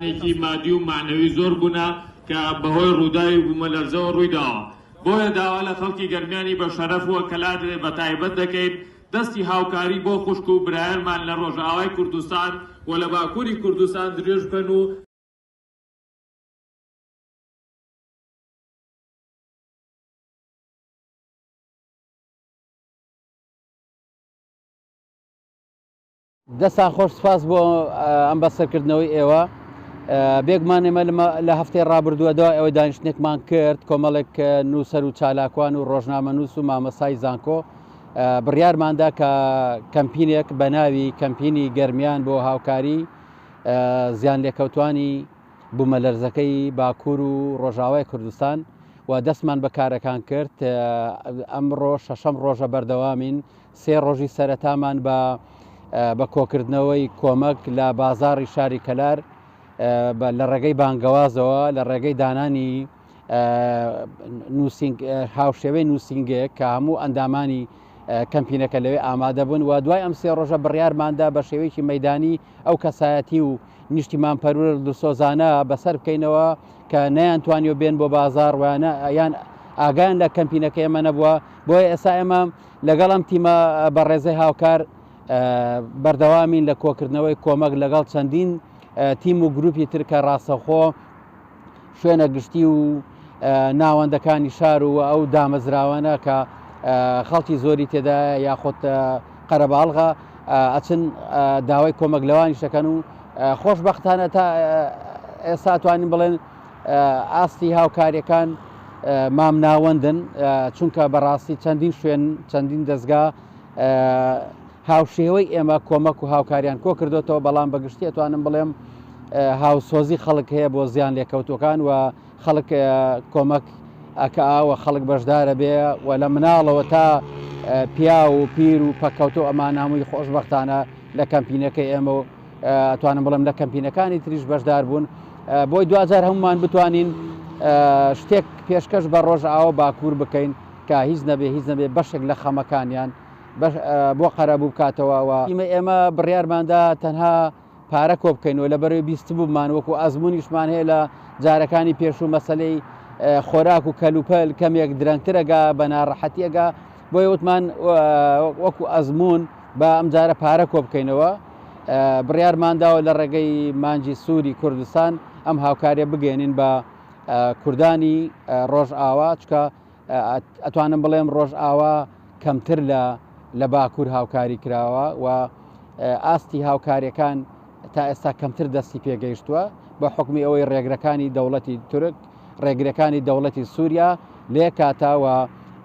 زیانێکی مادی و مەعنەوی زۆر بوونە کە بەهۆی ڕووداوی بوومەلەرزەوە ڕوویداوە، بۆیە داوا لە خەڵکی گەرمیانی بە شەرەف و کەلار بە تایبەت دەکەین دەستی هاوکاری بۆ خوشک و برایانمان لە ڕۆژئاوای کوردستان و لە باکووری کوردستان درێژ بکەن و. دەستان خۆش سپاس بۆ ئەم بەسەرکردنەوەی ئێوە بێگومان ئێمە لە هەفتەی ڕابردووە دوای ئەوەی دانیشتنێکمان کرد کۆمەڵێک نووسەر و چالاکوان و ڕۆژنامەنووس و مامەسای زانکۆ بڕیارماندا کە کەمپینێک بە ناوی کەمپینی گەرمیان بۆ هاوکاری زیان لێکەوتوانی بوومەلەرزەکەی باکوور و ڕۆژاوای کوردستان و دەستمان بە کارەکان کرد ئەمڕۆ شەشەم ڕۆژە بەردەوامین سێ ڕۆژی سەرەتامان بە بە کۆکردنەوەی کۆمەک لە بازاڕی شاری کەلار لە ڕێگەی بانگەوازەوە لە ڕێگەی دانانی نووسینگ هاوشێوەی نووسینگەیەک کە هەموو ئەندامانی کەمپینەکە لەوێ ئامادە بوون و دوای ئەم سێ ڕۆژە بڕیارماندا بە شێوەیەکی مەدانی ئەو کەسایەتی و نیشتیمان پەروەر دڵسۆزانە بەسەر بکەینەوە کە نەیانتوانیوە بێن بۆ بازاڕ ویانە یان ئاگایان لە کەمپینەکە ئێمە نەبووە بۆیە ئێستا ئێمە لەگەڵ ئەم تیمە بەڕێزەی هاوکار بەردەوامین لە کۆکردنەوەی کۆمەک لەگەڵ چەندین تیم و گروپی تر کە ڕاستەخۆ شوێنە گشتی و ناوەندەکانی شار و ئەو دامەزراوانە کە خەڵکی زۆری تێدایە یاخود قەرەباڵغە ئەچن داوای کۆمەک لەوانیش دەکەن و خۆشببختانە تا ئێستا توانین بڵێن ئاستی هاوکاریەکان مامناوەندن چونکە بەڕاستی چەندین شوێن چەندین دەستگا هاوشێوەی ئێمە کۆمەک و هاوکاریان کۆ کردوێتەوە بەڵام بەگشتی ئەتوانم بڵێم هاوسۆزی خەڵک هەیە بۆ زیان لێکەوتوەکان و خەڵک کۆمەک ئەکا و خەڵک بەشدارە بێ و لە مناڵەوە تا پیا و پیر و پەکەوتۆ ئەمانە هەمووی خۆشبەختانە لە کەمپینەکەی ئێمە و ئەتوانم بڵێم لە کەمپینەکانی تریش بەشدار بوون بۆی دواجار هەمومان بتوانین شتێک پێشکەش بە ڕۆژئاوا باکوور بکەین کە هیچ نەبێ هیچ نەبێ بەشێک لە خەمەکانیان بۆ قەرەبوو بکاتەوە و ئێمە بڕیارماندا تەنها پارە کۆبکەینەوە لەبەرەوەی بیستبوومان وەکو ئەزموونیشمان هەیە لە جارەکانی پێشوو مەسەلەی خۆراک و کەلوپەل کەمێک درەنگترەگا بە ناڕەحەتیەگا بۆیە وتمان وەکو ئەزموون بە ئەمجارە پارە کۆبکەینەوە بڕیارمانداوە لە ڕێگەی مانگی سووری کوردستان ئەم هاوکاریە بگەێنین بە کوردانی ڕۆژئاوا چکە ئەتوانم بڵێم ڕۆژئاوا کەمتر لە لە باکوور هاوکاری کراوە و ئاستی هاوکاریەکان تا ئێستا کەمتر دەستی پێگەیشتووە بە حکمی ئەوەی ڕێگرەکانی دەوڵەتی تورک ڕێگرەکانی دەوڵەتی سووریا لێ کاتاوە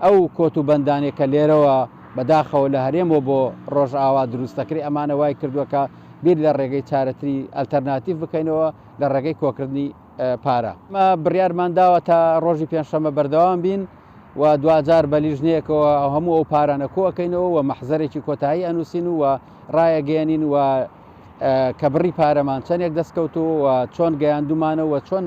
ئەو کۆت و بەندانێک کە لێرەوە بەداخەوە لە هەرێمەوە بۆ ڕۆژئاوا دروست دەکرێت ئەمانە وای کردووە کە بیر لە ڕێگەی چارەتری ئەلتەرناتیڤ بکەینەوە لە ڕێگەی کۆکردنی پارە. ئێمە بڕیارمان داوە تا ڕۆژی پێنجشەممە بەردەوام بین و دواجار بە لیژنەیەکەوە هەموو ئەو پارانە کۆئەکەینەوە و مەحزەرێکی کۆتایی ئەنووسین و ڕایەگەیەنین و کە بڕی پارەمان چەندێک دەستکەوتووە و چۆن گەیاندومانە و چۆن.